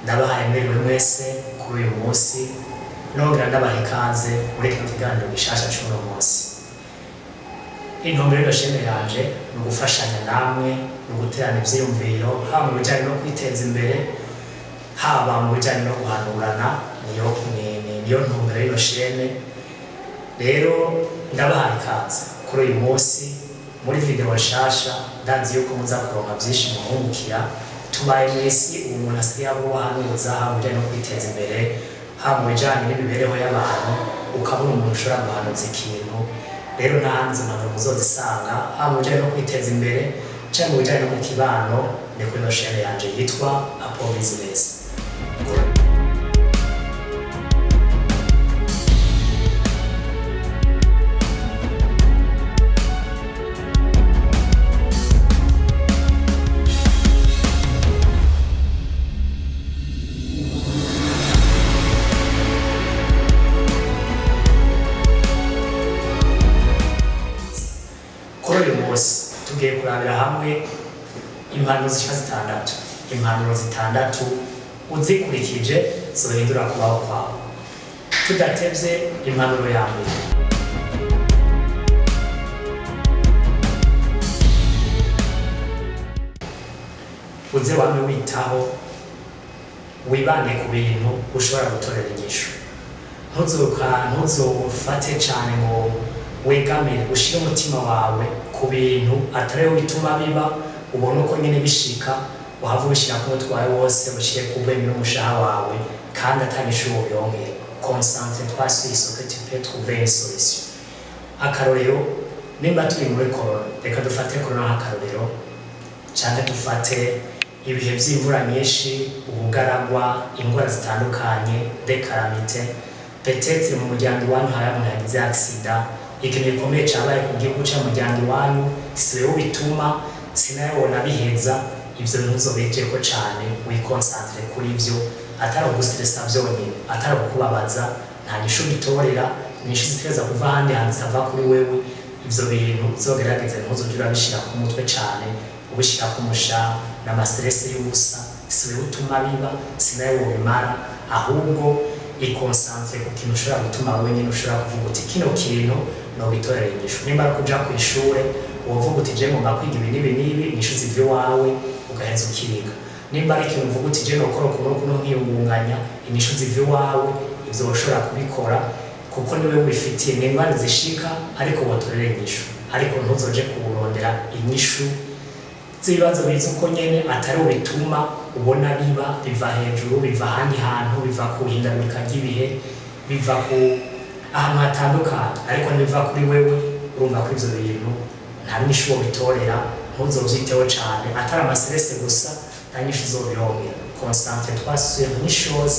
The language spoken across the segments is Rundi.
Ndabahaye mwiriwe mwese kuri uyu munsi, nongera ndabaha ikaze muri kino kiganiro gishasha c'uno munsi. Intumbero y'ino chaîne yanje ni ugufashanya namwe, ni uguterana ivyiyumviro, haba mu bijanye no kwiteza imbere, haba mu bijanye no guhanurana. Niyo ntumbero y'ino chaîne. Rero ndabahaye ikaze kuri uyu munsi muri video nshasha. Ndazi yuko muza kuronka vyinshi muhungukira. Tubaye mw'isi ubu umuntu asigaye aba uwahanuza, haba mu bijanye no kwiteza imbere, haba mu bijanye n'imibereho y'abantu, ukabura umuntu ushobora guhanuza ikintu. Rero nta handi izo mpanuro muzozisanga, haba mu bijanye no kwiteza imbere canke mu bijanye no mu kibano, ni kuri ino chaîne yanje yitwa Apo Business. Kuri uyu munsi tugiye kurabira hamwe impanuro zishika zitandatu, impanuro zitandatu uzikurikije zohindura kubaho kwawe. Tudatevye, impanuro ya mbere: uze wame witaho, wibande ku bintu ushobora gutorera inyishu. Ntuzofate cane ngo wegamire, ushire umutima wawe ku bintu atari wo bituma biba. Ubone uko nyene bishika, uhava ubishira ku mutwe wawe wose, ushire ku bwenge n'umushaha wawe, kandi ata nyishu wobironkera. Concentre-toi sur ce que tu peux trouver une solution. Akarorero, nimba turi muri corona, reka dufate corona nk'akarorero, canke dufate ibihe vy'imvura nyinshi, ubugaragwa, ingwara zitandukanye, des calamités. Peut-être mu muryango iwanyu hari umuntu yagize accident, ikintu gikomeye cabaye ku gihugu canke mu muryango iwanyu. Si wewe ubituma, si nawe wonabiheza. Ivyo ntuzobijeko cane, wiconcentre kuri ivyo atari ugustressa vyonyene, atari ukukubabaza, nta nyishu bitorera. Inyishu zitegereza kuva ahandi hantu, zitava kuri wewe. Ivyo bintu uzogerageze ntuzoje urabishira ku mutwe cane, ubishira ku mushaha n'amastress y'ubusa. Si wewe utuma biba, si nawe wobimara. Ahubwo iconcentre ku kintu ushobora gutuma wenyine, ushobora kuvuga uti: "Kino kintu nogitorera inyishu." Nimba ari kuja kw'ishure, wovuga uti: "Je ngomba kwiga ibi n'ibi n'ibi." Inyishu ziva iwawe, ugaheza ukiga. Nimba ari ikintu uvuga uti: "Je nokora uku n'uku nkiyungunganya", inyishu ziva iwawe. Ivyo woshobora kubikora kuko niwe wifitiye. Ni ingwara zishika, ariko wotorera inyishu. Ariko ntuzoje kurondera inyishu z'ibibazo biza uko nyene atari bituma ubona biba, biva hejuru, biva ahandi hantu, biva ku hindagurika ry'ibihe, biva ku ahantu hatandukanye, ariko ntibiva kuri wewe. Urumva ko ivyo bintu nta nyishu wobitorera. Ntuzovyiteho cane, atari amastress gusa, nta nyishu uzobironkera. Concentre-toi sur une chose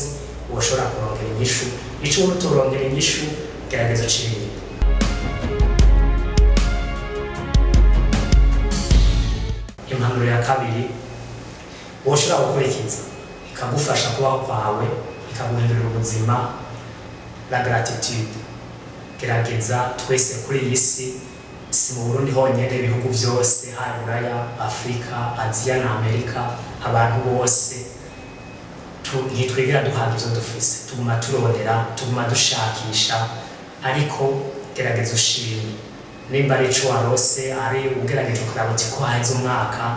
woshobora kurongera inyishu. Ico ubona utorongera inyishu, gerageza ucire inyuma. Impanuro ya kabiri woshobora gukurikiza ikagufasha kubaho kwawe, ikaguhindurira ubuzima: la gratitude. Gerageza, twese kuri iyi si, si mu Burundi honyine, ibihugu byose, haba Buraya, Afurika, Aziya na Amerika, abantu bose ntitwigera duhabwa ivyo dufise. Tuguma turondera, tuguma dushakisha. Ariko gerageza ushime nimba ari ico warose, ari ugerageje ukaraba uti: "Ko haheze umwaka,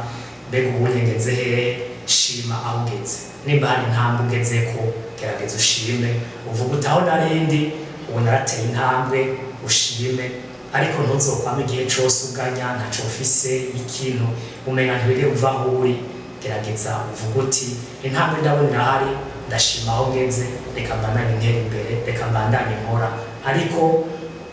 mbega ubu ngeze hehe?" Shima aho ugeze. Nimba hari intambwe ugezeko, gerageza ushime, uvuga uti: "Aho narindi, ubu narateye intambwe." Ushime, ariko ntuzokwame igihe cose uganya ntaco ufise, ikintu umenga ntiwigera uva aho uri. Gerageza uvuga uti: "Intambwe ndabona irahari, ndashima aho ngeze, reka mbandanye ntera imbere, reka mbandanye nkora." Ariko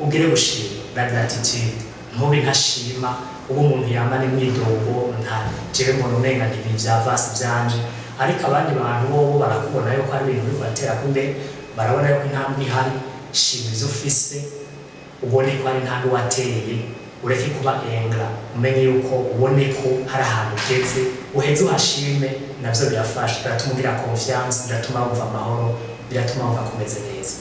ugire gushima, la gratitude. Ntube ntashima, uba umuntu yamana imyidogo: "Nta jewe mbona umenga ntibi vya vasi vyanje." Ariko abandi bantu bobo barakubona yuko ari ibintu biriko baraterako imbere, barabona yuko intambwe ihari. Shima ivyo ufise, ubone ko hari intambwe wateye, ureke kuba ingrat. Umenye yuko, ubone ko hari ahantu ugeze, uheze uhashime. Navyo birafasha, biratuma ugira confiance, biratuma wumva amahoro, biratuma wumva kumeze neza.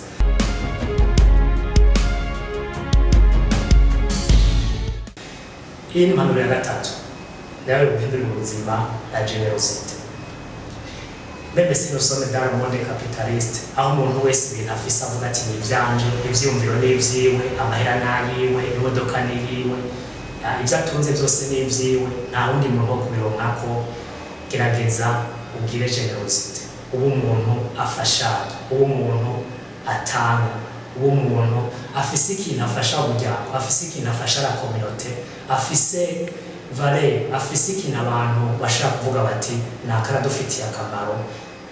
Iyi ni impanuro ya gatatu nawe guhindura ubuzima: la générosité. Même si nous sommes dans le monde capitaliste, aho umuntu wese ibintu afise avuga ati ni ivyanje, ivyiyumviro ni ivyiwe, amahera ni ayiwe, imodoka ni iyiwe, ibyo atunze byose ni ivyiwe, nta wundi muntu wo kubironkako. Gerageza ugire générosité, ube umuntu afashanya, ube umuntu atanga, ube umuntu afise ikintu afasha umuryango, afise ikintu afasha la communauté, afise valeur, afise ikintu abantu bashobora kuvuga bati nakaradufitiye akamaro.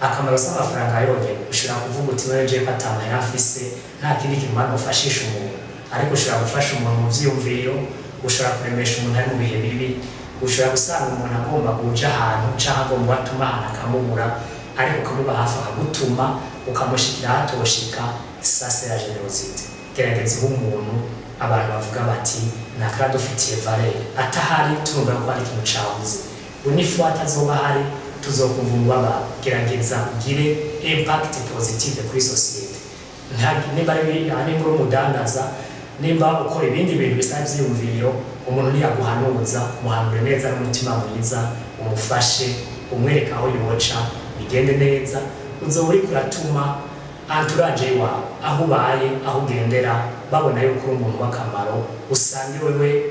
Akamaro si amafaranga yonyine. Ushobora kuvuga uti wewe ko atamahera afise, nta kindi kintu mpano ufashisha umuntu, ariko ushobora gufasha umuntu mu vyiyumviro, ushobora kuremesha umuntu ari mu bihe bibi, ushobora gusanga umuntu agomba kuja ahantu canke agomba watuma ahantu akamubura, ariko ukamuba hafi akagutuma ukamushikira ahatoshika. Ça, c'est la générosité. Gerageza ube umuntu abantu bavuga bati nakaradufitiye valeur, atahari turumva ko hari ikintu cabuze, unifu atazoba ahari tuzokumva umubabaro. Gerageza ugire impact positive kuri société. Nimba uri umudandaza, nimba ukora ibindi bintu bisaba ivyiyumviro, umuntu niyaguhanuza, muhanure neza n'umutima mwiza, umufashe, umwereke aho yoca bigende neza. Uzoba uriko uratuma entourage iwawe, aho ubaye, aho ugendera, babona yuko uri umuntu w'akamaro. Usange wewe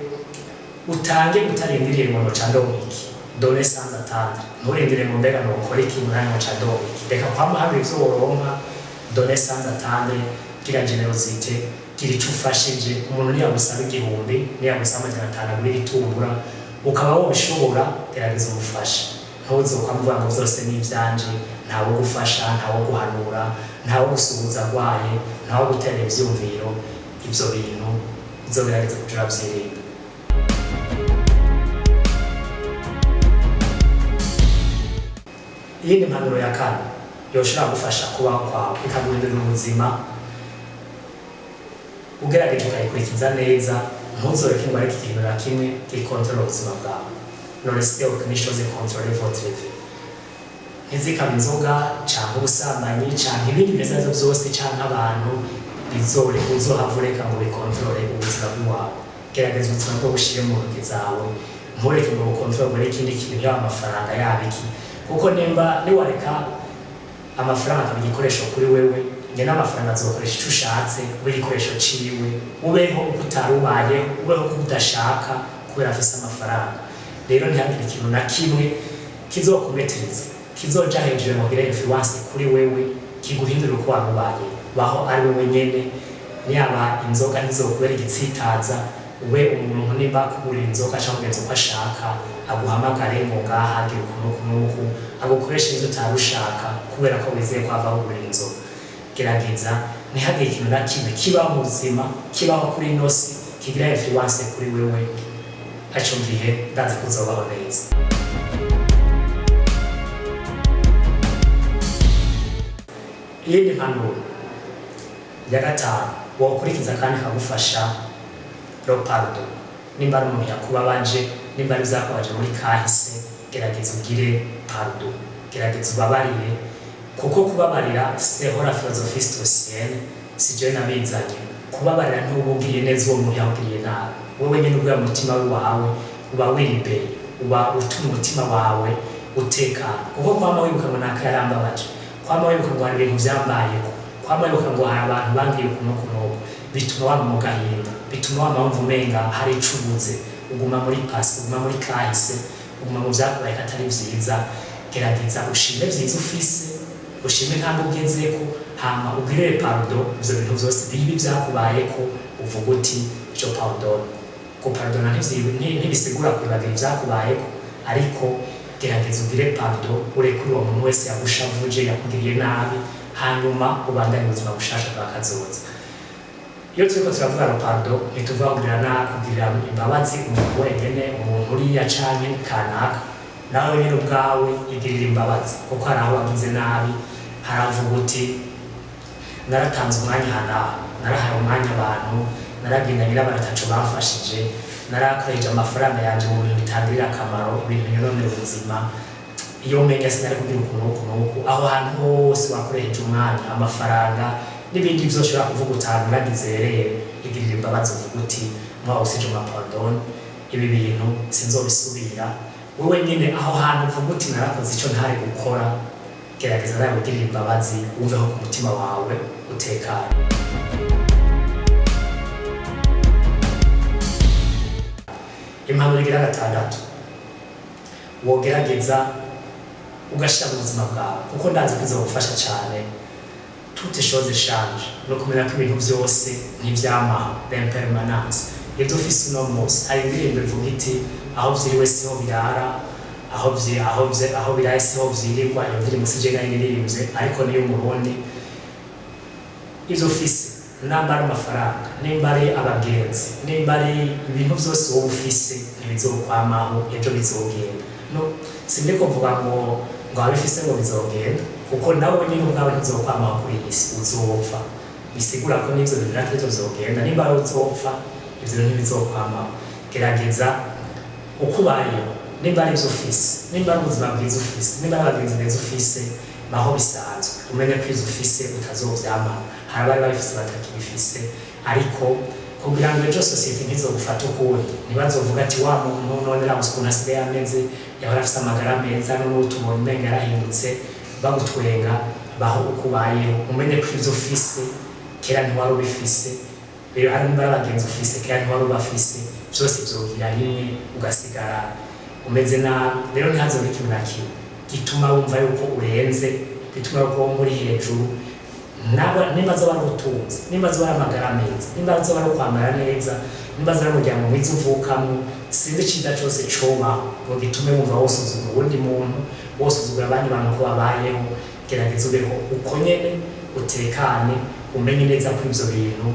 utange utarindiriye ngo noca ndonka iki. Donne sans attendre. Nturindire ngo mbega nokora iki, ngo nanjye noca ndonka iki. Reka kwama haba ivyo woronka. Donne sans attendre, gira générosité, gira ico ufashije umuntu. Niyagusaba 1000, niyagusaba 500 agura igitumbura, ukaba wobishobora, gerageza umufashe. Ntuzokamuvuga ngo vyose ni ivyanje, ntawo gufasha, ntawo guhanura, ntawo gusuhuza agwaye, ntawo gutera ivyumviro. Ivyo bintu uzogerageza kuja uravyirinda. Iyindi mpanuro ya kane yoshobora gufasha kubaho kwawe ikaguhindurira ubuzima, ugerageje ukayikurikiza neza, ntuzoreke ngo areke ikintu na kimwe gikontorora ubuzima bwawe. Ne laissez aucune chose contrôler votre vie. Ntizikaba inzoga canke ubusambanyi canke ibindi bimeze navyo vyose canke abantu bizore uzohava ureka ngo bikontorore ubuzima bwawe. Gerageza ubuzima bwo bushire mu ntoki zawe, ntureke ngo bukontororwe n'ikindi kintu, yaba amafaranga, yaba iki, kuko nimba niwareka amafaranga akaba igikoresho kuri wewe, nge n'amafaranga azokoresha ico ushatse, ube igikoresho ciwe, ubeho uko utari ubayeho, ubeho uko udashaka kubera afise amafaranga. Rero ntihagire ikintu na kimwe kizokumetereza, kizoja hejuru ngo gire influence kuri wewe, kiguhindura uko waba ubaye. Baho ari wewe nyene. Niyaba inzoga, ntizokubera igitsitaza. Ube umuntu nimba akugurira inzoga canke kugenza uko ashaka, aguhamagare ngo ngaha gira uku n'uku n'uku, agukoreshe ivyo utari ushaka kubera ko wizeye ko ava akugurira inzoga. Gerageza ntihagire ikintu na kimwe kibaho mu buzima, kibaho kuri ino si, kigira influence kuri wewe. Ico gihe ndazi ko uzobaho neza. Iyindi mpanuro ya gatanu wokurikiza kandi ikagufasha, le pardon. Nimba ari umuntu yakubabaje, nimba ari vyakubabaje muri kahise, gerageza ugire pardon, gerageza ubabarire, kuko kubabarira, c'est la philosophie stoïcienne, si jewe nabizanye. Kubabarira ntuba ugiriye neza uwo muntu yakugiriye nabi. Wewe nyene ubwa mutima wawe uba wiribeye, uba utuma umutima wawe utekana, kuko kwama wibuka ngo naka yarambabaje, kwama wibuka ngo hari ibintu vyambayeko, kwama wibuka ngo hari abantu bangiriye uku n'uku n'uku, bituma wama mu gahinda, bituma wama wumva umenga hari ico ubuze, uguma muri passé, uguma muri kahise, uguma mu vyakubaye ko atari vyiza. Gerageza ushime vyiza ufise, ushime intambwe ugezeko, hama ugirire pardon ivyo bintu vyose bibi vyakubayeko, uvuga uti je pardonne. Gupardona ntibisigura kwibagira ivyakubayeko, ariko gerageza ugire pardon, urekure uwo muntu wese yagushavuje, yakugiriye nabi, hanyuma ubandanye ubuzima bushasha bwa kazoza. Iyo turiko turavuga ngo pardon, ntituvuga kugirira nabi, kugirira imbabazi umuntu wenyene, umuntu uriya canke kanaka. Nawe nyene ubwawe igirira imbabazi, kuko hari aho wagize nabi, haravuga uti naratanze umwanya aha n'aha, narahaye umwanya abantu, naragendanye n'abantu ataco bamfashije, narakoresheje amafaranga yanje mu bintu bitangirira akamaro, ibintu binyononera ubuzima. Iyo menya sinari kugira uku n'uku n'uku. Aho hantu hose wakoresheje umwanya, amafaranga n'ibindi vyose ushobora kuvuga utanu naragize rero, igirira imbabazi, uvuga uti moi aussi je me pardonne, ibi bintu sinzobisubira. Wewe nyine aho hantu uvuga uti narakoze ico ntari gukora, Gerageza nawe ugirire imbabazi, wumveho ku mutima wawe utekanye. Impanuro igira gatandatu wogerageza ugashyira mu buzima bwawe, kuko ndazi ko izogufasha cyane: toutes choses changent. No kumenya ko ibintu byose ntivyamaho, l'impermanence. Ibyo ufise uno munsi, hari indirimbo ivuga iti: "Aho vyiriwe siho birara, aho biraye siho vyirirwa." Iyo ndirimbo si je nayiririmbye, ariko niyo Umurundi. Ivyo ufise, nimba ari amafaranga, nimba ari abagenzi, nimba ari ibintu byose wowe ufise, ntibizokwamaho, ejo bizogenda. No sindiko mvuga ngo abifise ngo bizogenda, kuko nawe nyine ubwawe ntuzokwamaho kuri iyi si, uzopfa. Bisigura ko n'ivyo bintu natwe tuzogenda. Nimba ari uzopfa, ivyo bintu ntibizokwamaho. Gerageza uko ubayeho, nimba ari ivyo ufise, nimba ari ubuzima bwiza ufise, nimba ari abagenzi beza ufise, baho bisanzwe, umenye ko ivyo ufise utazovyamana. Hari abari babifise batakibifise. Ariko kugira ngo ejo société ntizogufata ukundi, ntibazovuga ati: "Wa muntu none rabuze ukuntu asigaye ameze, yahora afise amagara meza, none ubu tubonye umenga yarahindutse," bagutwenga. Baho uko ubayeho, umenye ko ivyo ufise kera ntiwari ubifise. Rero hari nimba ari abagenzi ufise, kera ntiwari ubafise. Vyose vyogira rimwe ugasigara umeze nabi. Rero ntihazobure ikintu na kimwe gituma wumva yuko urenze, gituma yuko wumva uri hejuru. Nimba zoba ari ubutunzi, nimba zoba ari amagara meza, nimba zoba ari ukwambara neza, nimba zoba ari umuryango mwiza uvukamwo, sinzi iciza cose cobaho ngo gitume wumva wosuzugura uwundi muntu, wosuzugura abandi bantu ko babayeho. Gerageza ubeho uko nyene, utekane, umenye neza ko ivyo bintu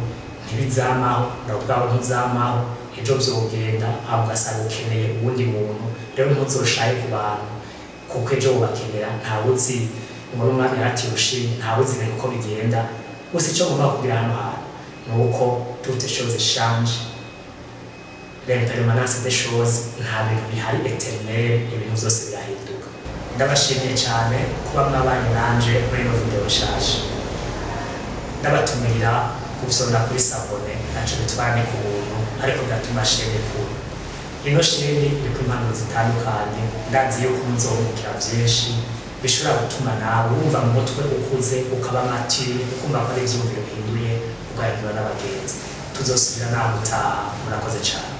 ntibizamaho, nawe ubwawe ntuzamaho. Ejo vyogenda, aho ugasanga ukeneye uwundi muntu. Rero ntuzoshaye ku bantu, kuko ejo wobakenera. Ntawuzi ngo n'umwami yaratiye urushimi, ntawuzi ibintu uko bigenda. Gusa icyo ngomba kugira hano hantu ni uko toutes choses changent, l'impermanence des choses. Nta bintu bihari éternel, ibintu byose birahinduka. Ndabashimiye cyane kuba mwabanye nanje muri ino video nshasha. Ndabatumirira gufyonda kuri s'abonner, ntaco bitwara, ni ku buntu, ariko biratuma chaîne kure. Ino chaîne iriko impanuro zitandukanye, ndazi yuko muzungukira vyinshi bishobora gutuma nawe wumva mu mutwe ukuze, ukaba mature, ukumva ko ari ivyumviro bihinduye, ugahindura n'abagenzi. Tuzosubira naho utaha. Murakoze cyane.